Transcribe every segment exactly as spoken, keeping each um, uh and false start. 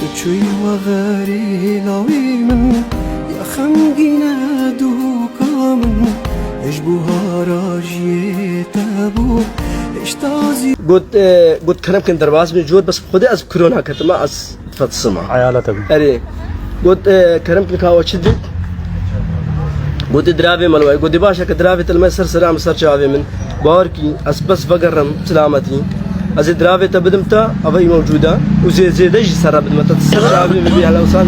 Tu çûyî we xerî lawî min, ya xemgîne dûka min, ji buhara jiyê te bû, hêşta zî. Got, e, got, kerem kin derbas bin jor, bes Xwedê ez bi kiro naketim, ez fetisima. Eyalete bû. Erê. Got, e, kerem kin kawa çi dit? Gotê diravê me li we. Gotê baş e ke diravê te li me ser sera min ser çavê min. Bawer kî ez bes vegerim silametî. Ez ê diravê te bidim te, eve î mewcûd e. Û zê-, zêde jî serre bidim te. Ser çavê min bî hele wisa.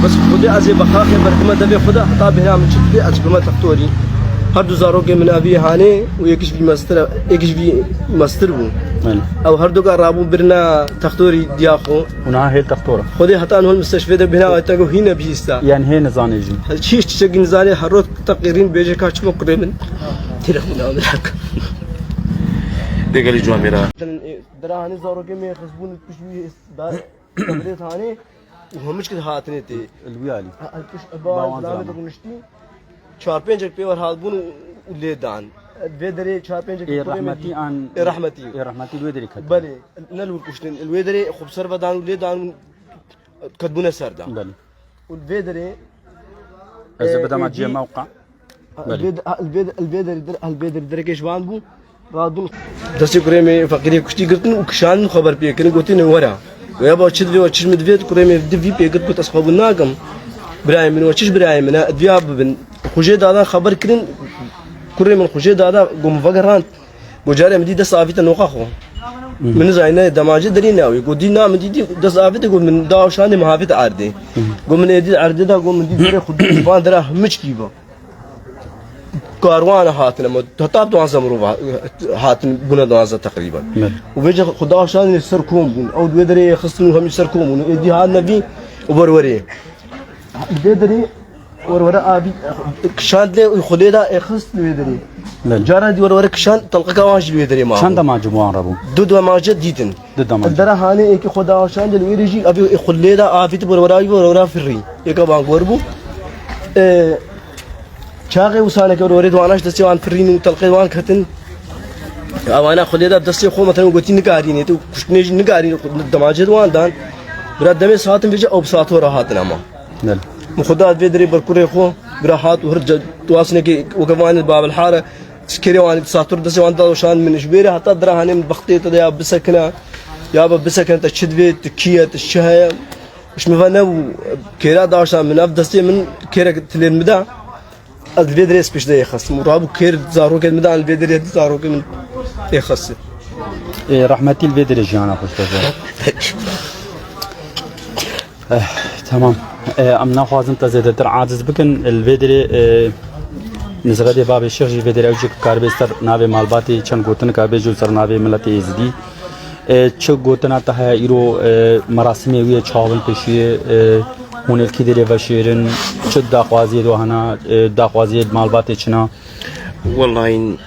Bes Xwedê ez ê bexaxê berdime devê xwe de heta bêhna min çi dibê ez bime textorî. Her du zarokê min evî hanê û yek ji vî mestir e, yek ji vî mestir bû. Belê. Ew her du ka rabûn birine textorî diya xwe. Û niha hêl textor e. Xwedê heta niha li misteşfê de bêhna te got hîne bihîsta. Yan hê nizanê jî. Çi çiçekî nizanê her rot Teqîrîn bêje ka çima kurê min. Telefon amilak. Pêgelî ciwan mêra. Dira hanê zarokê me xizbûn pişt wî da birêt hanê û hemû çikit hatine tê. Li wî alî. Ha, pişt ba Bawan zilamê zaman. De rûniştî. Çar pêncek pê wer hatbûn û, û lê dan. Vê derê çar pêncek Ê kurê me rehmetî dî. An Ê rehmetî. Ê rehmetî li wê derê ket. Belê. Ne li wir kuştin. Li wê derê xwe bi ser ve dan û lê dan û ketbûne ser dan. Belê. Û li vê derê, Ez ê e, bidema êdî cihê mewqa. Ha, Belê. Li vê de-, ha, li vê de-, li vê derê dir-, ha, li vê derê derekê ji van bû. Radin. Destê kurê me feqîrê kuştî girtin û kişandin xeber pê kirin, gotin were. Wê ba çi divê, çi min divê, kurê me di vî pê girt, got ez qebûl nakim. Birayê min, we çi ji birayê min e, diviya bibin. Xwe jê dada xeber kirin, kurê min xwe jê dada, got min vegerand. Got carê min dî dest avîte noqa xwe. Min nizanî ne demancê derî ne wî. Got dî na min dî dî dest avîte, got min da şandê min havîte erdê. Got min êdî erdê da, got min dî derê xwe dû van dera himiçkî ba. Karwana hatine me. Heta duanze mirov ha-, hatin bûne duanze teqrîben. Belê. Û vêce xwe da şandê ser kom bûn. Ew di wê derê xistin û hemî ser kom bûn. Êdî hatine vî û berwerê. Vê derê Werwere abî kişand lê û xulê da êxist li wê derê. Belê. Cara dî werwere kişand telqeka wan jî li wê derê ma. Çend demancî wan re bû? Du demancî dîtin. Du demancî. Dera hanê êkê xwe da şandê li wê derê jî abî ê xulê da avît werwere abî werwere firî. Êka wan gor bû. E, çaxê wisaneke werwere di wana ji destê wan firîn û telqê wan ketin. Awana xulê da destê xwe meten û gotî nikarînê tu kuştinê jî nikarînê demancê di wan dan. Bira demê saetin vêce ew bi sato re hatin ama. Belê. Min xwe da vê derê ber kurê xwe, bira hat û her ca-, tuwasinekê weke vanê Babil Hare, kerê wanê sator destê wan da şand min ji wê re heta dira hanê min bextê te de ya bisekine, ya be bisekine te çi divê, tu kî ye, tu çi heye. Ji min ve nebû, kêra da şand min, ev destê min kêrek tilên min da. Ez li vê derê spîş de êxistim û rabû kêr zarokên min dan li vê derê zarokên min êxistin. Ê, rehmetî li vê derê jiyana xwe ji te ve. Eh, temam. Eh, em naxwazin te zêdetir aciz bikin. Li vê derê, eh, nizxedê babê Şêx jî vê derê ew jî karibê ser navê malbatê çend gotin karibê jî û ser navê miletê Êzidî. E, çi gotina te heye îro, e, merasimê wî ye, çawa bin pêşiyê, e, hûn ê li kî derê veşêrin, çi daxwaziyê do hene, e, daxwaziyê malbatê çi ne? Wellahî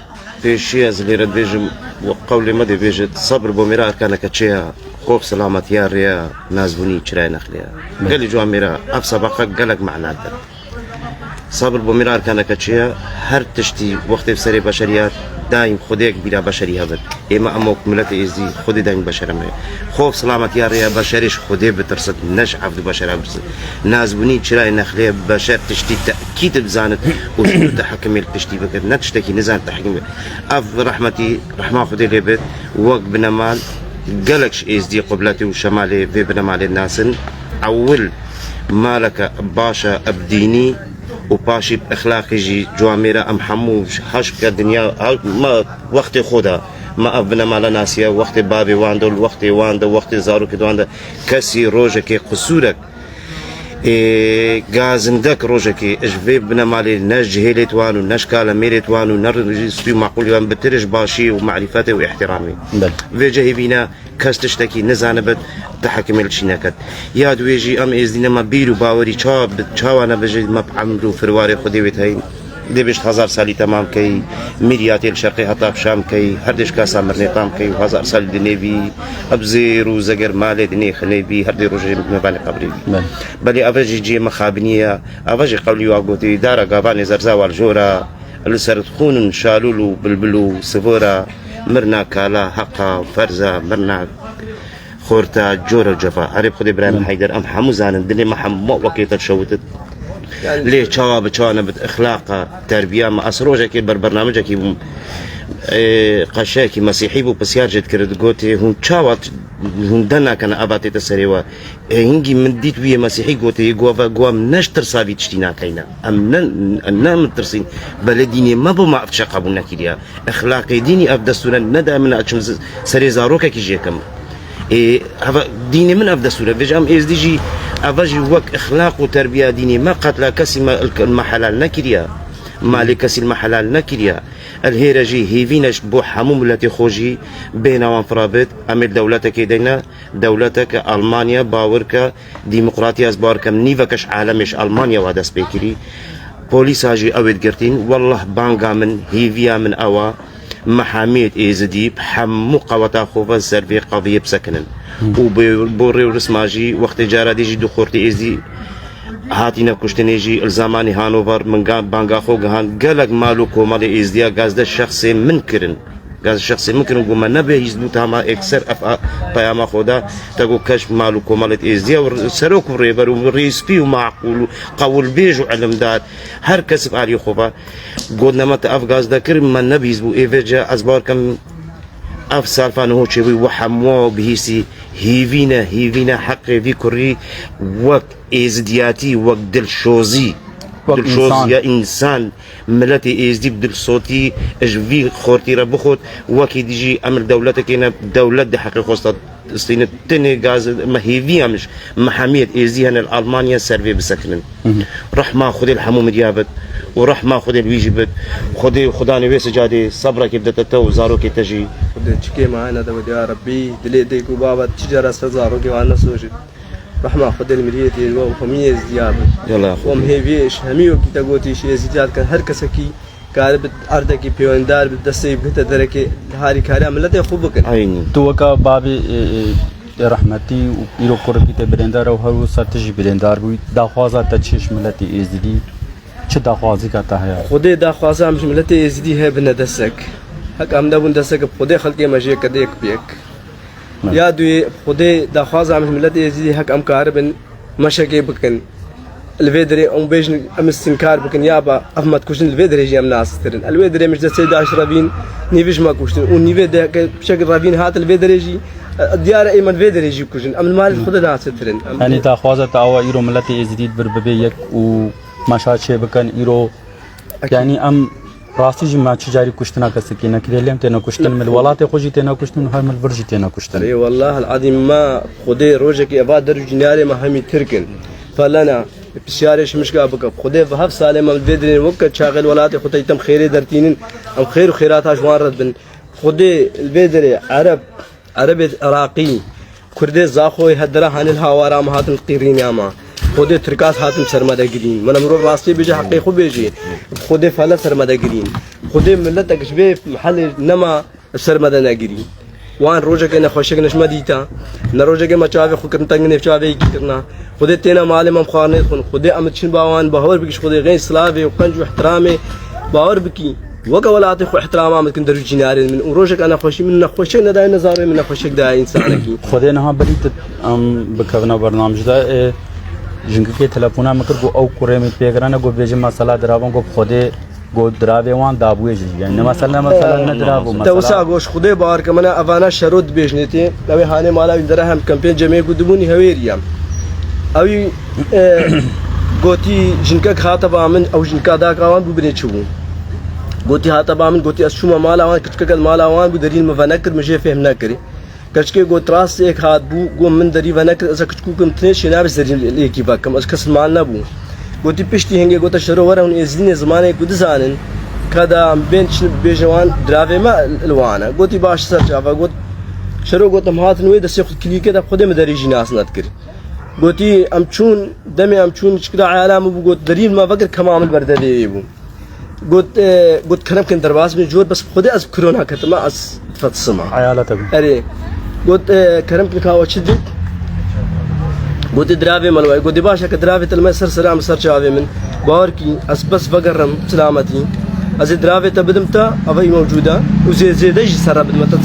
pêşiyê ez lêre dibêjim, we qewlê me dê bêjit, sebr bo mêra erkaneke çê ye, xof selametiya rêya, nazbûnî çirayê nexlê ye. Belê. Gelî ciwan mêra, ev sebeqa gelek mena dide. Sabir bo mîra erkaneke çi ye? Her tiştî wextê bi serê beşerî ya, daîm xwedêyek bîra beşerî hebit. Ême emo miletê êzdî xwedê daîm beşer em e. Xof silametiya rêya beşerê ji xwedê bitirsit, ne ji evdî beşer bitirsit. Nazbûnî çirayê nexlê beşer tiştî tekît bizanit û ji te hikimê li tiştî bikit. Ne tiştekî nizanit te hikimê. Ev rehmetî, rehma xwedê lê bit, wek binemal gelek ji êzdî qubletê û şemalê vê binemalê dinasin. Ewil maleke baş e bi dînî û paşî bi exlaqî jî ciwamêr e. Em hemû ji heşke dinya, me wextê xwe de, me ev binemale nasiye, wextê babê wan de, li wextê wan de, wextê zarokê wan de, kesî rojekê qisûrek, ê, gazindek rojekê ji vê binemalê ne ji hêlê wan û ne ji kalemêrê wan û ne ji stûyê maqûlê wan bitir ji başî û marîfetê û îhtîramê. Belê. Vê cehê bîne kes tiştekî nizanibit, ti hekimê li çî neket. Ya di wê jî em êzdî ne me bîr û bawerî ça-, bi-, çawa nebijî me bi emr û firwarê Xwedê wê teyîn. Dê bêjt hezar salî temam key, mîrya tê li şerqê heta bi şam key, her dê ji kasa mirnê tam key û hezar salî dinê bî, ev zêr û zeger malê dinê xinê bî, her dê rojê me vanê qebrê bî. Belê. Belê eve jî cihê me xabinî ye, eve jî qewlî wa gotî, dara gavanê zerza wa li jor e, li ser xûn in şalûl û bilbil û sivor e, mirna kala heq e, ferz e, mirna Xorta, cor û cefa. Erê, bi Xwedê birayê min Heyder, em hemû zanin, dilê me hemû wekê te dişewitit. Lê çawa bi çawa nebit, exlaqa, terbiya me. Ez rojekê ber bernamecekî bûm. Ê, qeşeyekî mesîhî bû, pisyar jê dikir, digotê, hûn çawa t-, hûn de nakene eva tête serê we? Ê, hingî min dît wî yê mesîhî gotê, yê gova, gova min neş tirsa vî tiştî nakeyne. Em ne, ne min tirsîn. Belê dînê me bo me ev tişe qebûl nekiriya. Exlaqê dînî ev destûre neda min açim z-, serê zarokekî jêkim. Ê, eva dînê min ev destûre. Vêca em êzdî jî, eva jî wek exlaq û terbiya dînî me qetla kesî me, me helal nekiriya. Malê kesî me helal nekiriya. El hêre jî hêvî ne ji bo hemû miletê xwe jî bêhna wan firabit. Em ê li dewletekê deyne, dewleteke Almanya, bawer ke, demokratiya, ez bawer kem nîveke ji alemê ji Almanya wa dest pê kirî. Polîsa jî ew ê digirtîn. Wallah banga min, hêviya min ew a, me hemiyê êzidî bi hemû qeweta xwe ve ser vê qeviyê bisekinin. Û bê-, bo rê û risma jî wextê cara dî jî du xortê êzidî hatîne kuştinê jî li zamanî Hanover min ga-, banga xwe gihand. Gelek mal û komelê êzdiya gazdê şexsê min kirin. Gaz şexsê min kirin, got me nebe hîs bû, tama ekser ev a-, peyama xwe da, te got keş mal û komelê êzdiya û serok û rêber û rêspî û maqûl û qewilbêj û ilimdar, her kes bi aliyê xwe va. Got nema te ev gaz de kir, me nebihîs bû. Ê vêca ez bawer kem ev salfa niho çêbû, we hemû bihîsî, hîvî ne, hîvî ne heqê vî kurî wek êzidiyatî, wek dilşozî, Wek dilşoziya însan. Însan. Miletê êzdî bi dilsotî ji vî xortî re bixwit, wekî dî jî em li dewletekê ne, dewlet di heqê xwe stîne. Tenê gaz me hêvî em ji me hemiyet êzdî hene li Almanya ser vê bisekinin. Rehma Xwedê li hemû mirya bit û rehma Xwedê li wî jî bit. Xwedê û Xudanê wê sicadê sebrekê bidete te û zarokê te jî. Xwedê çikê me hene de wediya Rebbî, dilê dayik û baba çi cara ser zarokê wan nesojit. Rehma Xwedê li miriyetê we û hemî êzdiya bin. Yala Û em Xwedê. Hêviyê ji hemî wekî te gotî ji êzdiya dikin her kesekî karibit erdekî pêwendar bi destê bigihte derekê harîkariya miletê xwe bikin. Eynî. Tu weka babê, e, e, rehmetî û îro kurikî te birêndar ew her wisa tu jî birêndar bûyî. Daxwaza te çi ji miletê êzidî? Çi daxwazîka te heye? Xwedê daxwaza em ji miletê êzidî heye bine destek. Hek em nebûn destek bi Xwedê xelkê me jê kedê yek bi yek. Evet. Ya duyê, Xwedê daxwaza em ji miletê Êzidî hek em karibin meşekê bikin. Li vê derê em bêjin, em istinkar bikin, ya ba ev me dikujin, li vê derê jî em nasiztir in. Li vê derê min ji destê DAIŞ revîn, nîvî ji me kuştin. Û nîvê de ke piçek revîn hat li vê derê jî, e, diyar e, ê me li vê derê jî kujin. Em li malê Xwedê nasiztir in. Em Yanî daxwaza te awa îro miletê Êzidî di vir bibê yek û meşa çê bikin îro Yanî em rastî jî me çi carî kuştina kesekî nekiriye, lê em têne kuştin, min li welatê xwe jî têne kuştin û her min li vir jî têne kuştin. Erê, wellah el-azîm me Xwedê rojekê eva der û cînarê me hemî tirk in. Felena, pisyarê şimişka bike. Xwedê bi heft salê me li vê dirên weke çaxê li welatê xwe teytem xêrê dertînin, em xêr û xêrata ji wan re dibin. Xwedê li vê dirê Ereb, Erebê Iraqî, Kurdê Zaxoyê hedira hanê li hawara me hatin qîrîna me. Xwedê Tirkas hatin ser me de girîn. Min mirov rastiyê bêje, heqê xwe bêjê. Xwedê fele ser me de girîn. Xwedê miletek ji vê mihelê nema ser me de negirî. Wan rojekê nexweşek ne ji me dîta, ne rojekê me çavê xwe kirin teng nêv çavê yekî kirina. Xwedê têne malê me em xwarinê dixwin. Xwedê em diçin ba wan bawer bikî ji Xwedê xêr silavê û qenc û ihtiramê bawer bikî. Weke welatê xwe ihtirama min dikin der û cînarên min û rojeka nexweşî min nexweşek nedayê ne zarê min nexweşek dayê însanekî. Xwedê niha berî tu em bikevina bernamij de, e, jingikê telefona min kir, got ew kurê min pê girane, got bêje mesela diravan, got Xwedê, got diravê wan dabûyê jî. Yani ne mesela, mesela ne dirav û Te mesela. Wisa got, Xwedê bawer ke, mena evana şero dibêjnê tê, ew ê hanê mala wî dere hem kem pê cemê ku dibûnî hewêrî ye. Ew, e, gotî, jinkek hate ba min, ew jinka daka wan bû binê çi bû? Gotî hate ba min, gotî ez çûme mala wan, kiçkeke mala wan bû, derîn min venekir, min jê fêhm nekirî. Keçikê got, rastê yek hat bû, got, min derî venekir, ez kiçikûkim tinê çê nabe zerî lêkî vekim, ez kes mal nebû. Gotî, piştî hingê gote, şero were hûn êzidînê zimanê ku dizanin, ka da em bên çi bêjin wan diravê me li wan e. Gotî, baş ser çava, got, şero got, em hatin wê destê xwe kilîke de Xwedê min derî jî nas nedikir. Gotî, em çûn, demê em çûn çikda eyala min bû, got, derî li me vekir kema min berdevê wê bû. Got, e, got, kerem kin derbas bin cor, bes Xwedê ez bi kiro naketime, ez fetisime. Eyala te bû. Erê. Got, e, kerem kin ka we çi dît? Got, diravê me li we. Got, baş e ke diravê te li me ser sere em ser çavê min. Bawer kî, ez bes vegerim silametî. Ez ê diravê te bidim te, eve î mewcûd e. Û zê-, zêde jî sere bidim te.